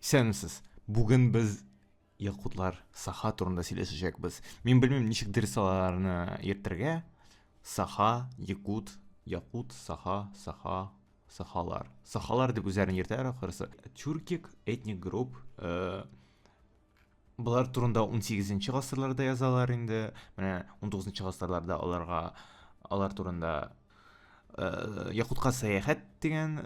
Исәнмесез. Бүген без якутлар Саха турында сөйләшәчәкбез. Мин белмим, ничек дөрес аларны йөртергә. Саха, якут, якут, саха, саха, сахалар. Сахалар дип үзләрен йөртәләр ахрысы. Тюркик этник групп, болар турында 18 гасырларда язалар инде. Менә 19 гасырларда аларга алар турында Якутка сәяхәт дигән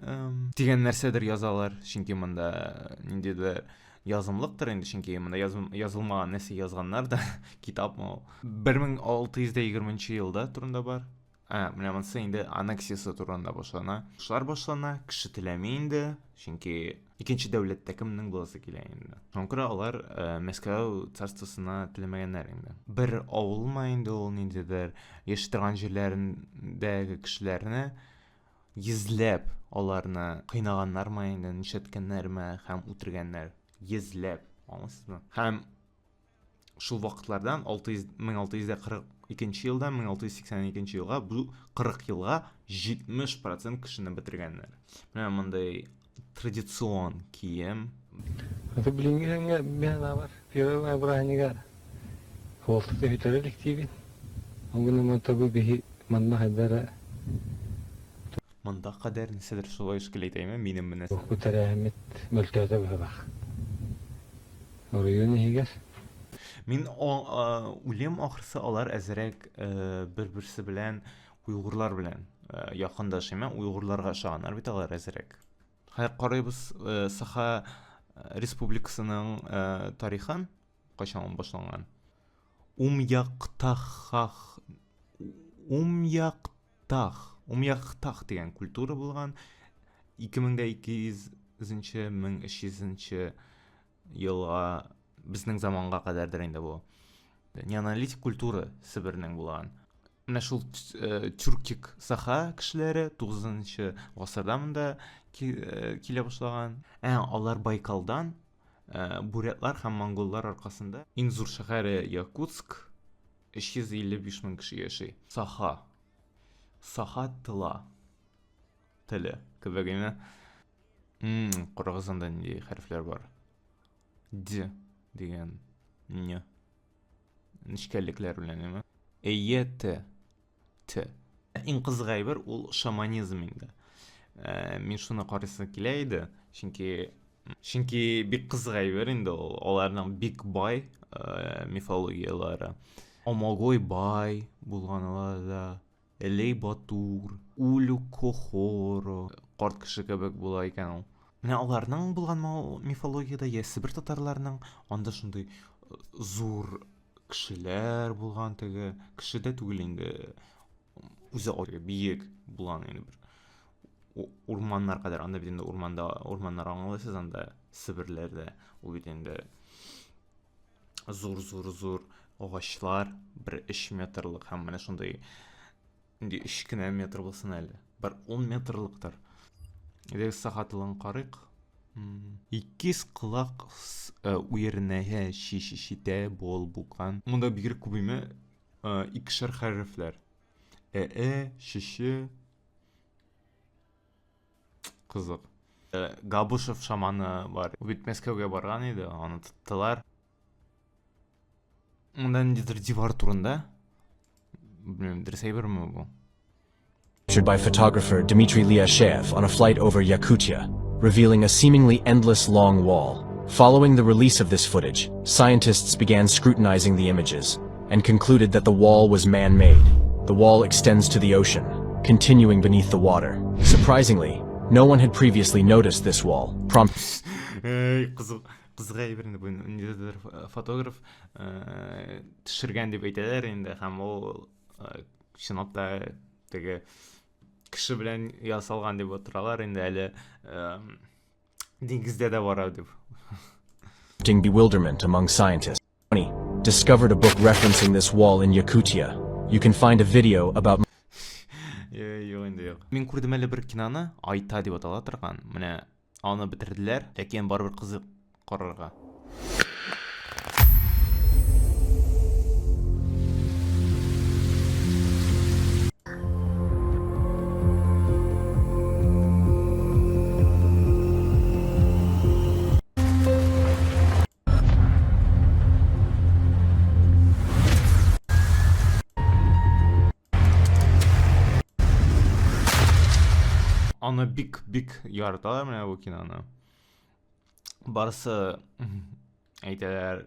дигән нәрсәдер язалар. Чөнки монда ниндидер язымлыктыр инде, чөнки монда язылмаган нәрсә язганнар да, китапмы ул. 1620 елда турында бар. Ә, менә монысы инде аннексиясе турында башлана. Шулар башлана, кеше теләми инде, чөнки икенче дәүләттә кемнең буласы килә инде. Шуңа күрә алар Мәскәү царствосына теләмәгәннәр инде. Бер авылмы инде ул ниндидер яши торган җирләрендәге кешеләрне йөзләп аларны кыйнаганнармы инде, нишләткәннәрме һәм үтергәннәр. Йөзләп, аңлыйсызмы? Һәм шул вакытлардан 600 1642 елдан 1682 елга бу 40 елга 70% кешене бетергәннәр. Менә мондый традицион кием. Аты билиҥҥи мен бар первый бырааһынньыга суолтата бүтэрэ иликтиибин. Ол гынан табы биһи манна хайдара Монда кадәр нәрсәдер шулай шикелле әйтәйме, минем менә. Бу тэрээһиммит мөлтөөтө быһылаах. Оройуон иһигэр. Мин уйлыйм, ахрысы алар әзерәк бер-берсе белән уйгурлар белән якындаш име, уйгурларга ошаганнар бит алар әзерәк. Хәзер карыйбыз Саха республикасының тарихын, кайчан ул башланган. Умяктахах Умяктах Умяктах дигән культура булган 2200 нче 1300 нче елга безнең заманга кадәрдер инде бу. Неаналитик культура Себернең булган. Менә шул тюркик саха кешеләре 9 гасырда монда килә башлаган. Ә алар Байкалдан бурятлар һәм монголлар аркасында. Иң зур шәһәре Якутск, 355 мең кеше яши. Саха. Саха тыла. Теле кебек име. Карагыз анда нинди хәрефләр бар. Д дигән н. Нечкәлекләр белән име. Э, Т. Т. Иң кызык әйбер ул шаманизм инде. Мин шуны карыйсы килә иде, чөнки чөнки бик кызык әйбер инде ул. Аларның бик бай мифологияләре. Омогой бай булган аларда. Элей Батур, Улю Кохоро, карт кеше кебек була икән ул. Менә аларның булганмы ул мифологиядә, я Себер татарларының, анда шундый зур кешеләр булган теге, кеше дә түгел инде, үзе биек булган инде бер урманнар кадәр. Анда бит инде урманда, урманнар аңлыйсыз анда Себерләрдә, ул бит инде зур-зур-зур агачлар, бер 3 метрлык һәм менә шундый инде 3 кенә метр булсын әле, бер 10 метрлыктыр. Әйдәгез сахатылын карыйк. Икиз колак уернәһә шишишитә бол букан. Монда бигрәк күп име икешәр хәрефләр. Э, шеше. Кызык. Габышев шаманы бар. Ул бит Мәскәүгә барган иде, аны тоттылар. Монда ниндидер дивар турында. Белмим, дөрес әйберме бу? By photographer Dmitry Lyashev on a flight over Yakutia, revealing a seemingly endless long wall. Following the release of this footage, scientists began scrutinizing the images and concluded that the wall was man-made. The wall extends to the ocean, continuing beneath the water. Surprisingly, no one had previously noticed this wall, prompt Эй, кызык, кызык әйбер инде бу ниндидер фотограф төшергән дип әйтәләр инде һәм ул чынлап та теге кеше белән ясалган дип утыралар инде әле диңгездә дә бара дип. Bewilderment among scientists. Discovered a book referencing this wall in Yakutia. You can find a video about Юк инде, юк. Мин күрдем әле бер киноны, Айта дип атала торган. Менә аны бетерделәр, ләкин барыбер кызык карарга. Аны бик бик яраталар менә бу киноны. Барысы әйтәләр,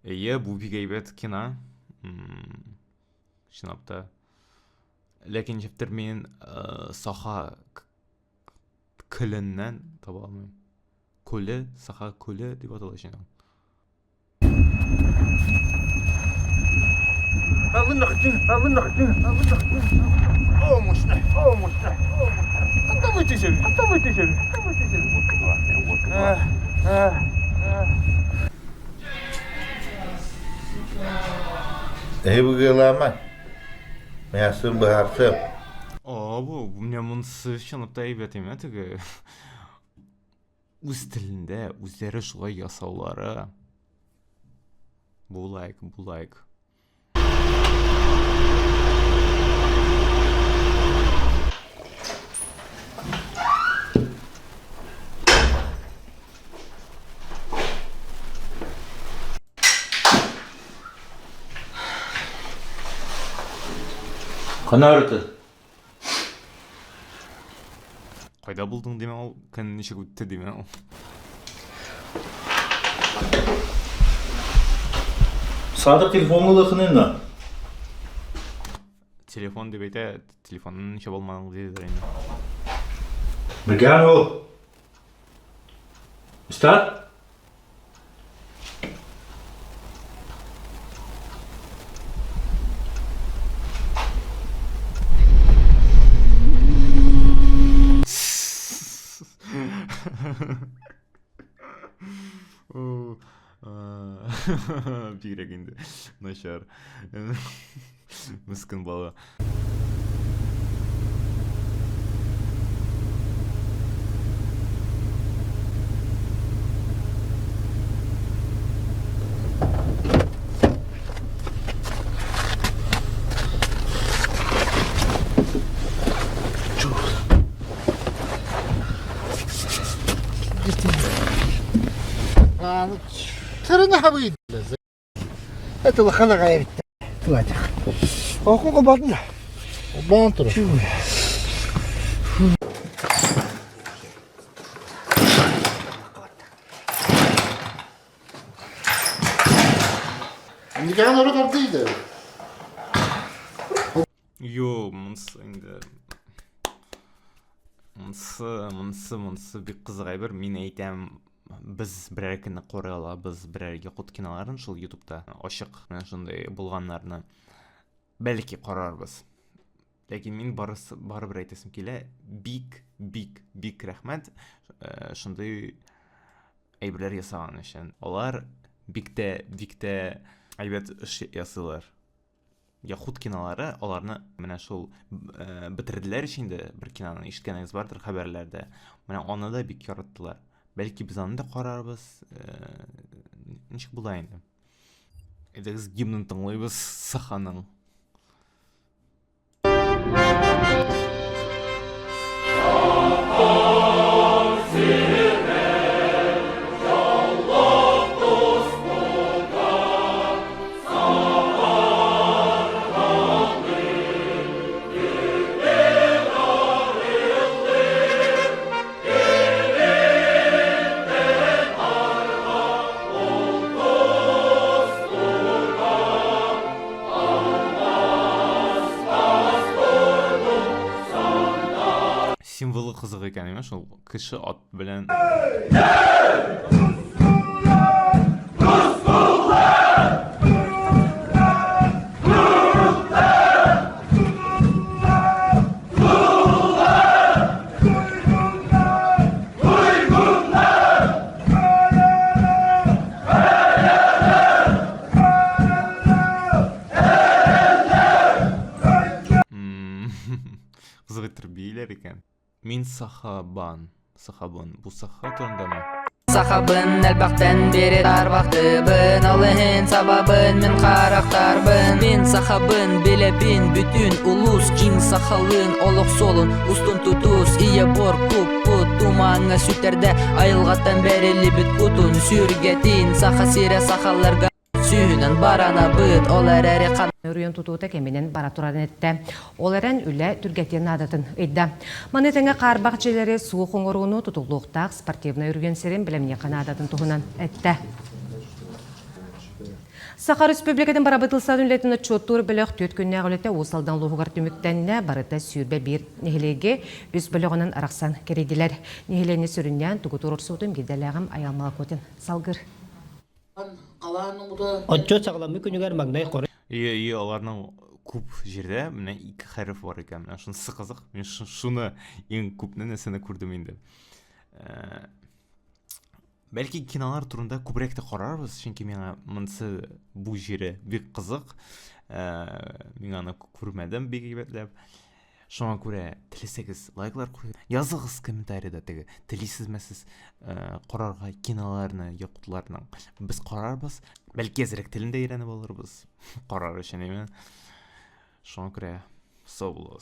әйе, бу бик әйбәт кино. Чынлап та. Ләкин ничектер мин э, Саха көленнән таба алмыйм. Күле, Саха күле дип атала чынлап. Эһи быгыалаама. Миасын быһаарсыам. О, бу менә монысы чынлап та әйбәт име теге. Үз телендә үзләре шулай ясаулары. Бу лайк, бу лайк. Ханарыты. Кайда булдың димә ул, көн ничек үтте димә ул. Садык телефонны лыхынына. Телефон дип әйтә, телефонны ничә булмадың дидер инде. Микән ул? Үстат? Бигрәк инде начар. Мескен бала. Йо, монысы инде монысы, монысы, монысы бик кызык әйбер. Мин әйтәм, без берәр көнне карый алабыз берәр якут киноларын шул ютубта ачык менә шундый булганнарны. Бәлки карарбыз. Ләкин мин барысы барыбер әйтәсем килә, бик, бик, бик рәхмәт э, шундый әйберләр ясаган өчен. Алар бик тә, бик тә әйбәт эш ясыйлар. Яхуд кинолары аларны менә шул э, бетерделәр ич инде бер киноны ишеткәнегез бардыр хәбәрләрдә. Менә аны да бик яраттылар. Бәлки без аны да карарбыз. Э, ничек була инде? Әйдәгез гимнын тыңлыйбыз Саханың. Символы кызык икән, әйме шул кеше ат белән. Кызык иттереп бииләр икән. Мин сахабан. Сахабан. Бу саха турындамы? Сахабын әлбәқтен бері тарбақтыбын Алыһын сабабын мен қарақтарбын Мен сахабын билебин бүтүн улус Жиң сахалын олох солун устун тутус Ие бор куп пут тумаңа сүтерде Айылғаттан берилибит кутун Сүргетин саха сире сахаларга. Күүһүнэн баранабыт, ол эрээри хан Өрүйөн тутуута кэминэн бара турарын эттэ. Ол эрэн үлэ түргэтиэн наадатын ыйда. Маны тэҥэ хаарбах дьиэлэри суох оҥорууну тутуллуохтаах спортивнай өрүйөн сирин бэлэмниэххэ наадатын туһунан эттэ. Саха Республикатын бырабыыталыстыбатын үлэтин отчуоттуур бөлөх түөрт күннээх үлэтэ Уус Алдан улууһугар түмүктэннэ. Барыта 21 нэһилиэги үс бөлөҕүнэн арахсан кэрийдилэр. Нэһилиэнньэ сүрүннээн тугу туруорсубутун биирдэлээҕим Айал Малакотин салгыр. Отчуот саҕаламмыт күнүгэр маҥнай хоро Ие, ие, аларның күп җирдә менә ике хәреф бар икән. Менә шунысы кызык. Мин шуны иң күпне нәрсәне күрдем инде. Э, бәлки кинолар турында күбрәк тә карарбыз, чөнки миңа монысы бу җире бик кызык. Э, мин аны күрмәдем бик әйбәтләп. Шуңа күрә теләсәгез лайклар куегыз, языгыз комментариядә теге телисезме сез э, карарга киноларны якутларның. Без карарбыз, бәлки әзрәк телен дә өйрәнеп алырбыз. Карар өчен, әйме. Шуңа күрә сау булыгыз.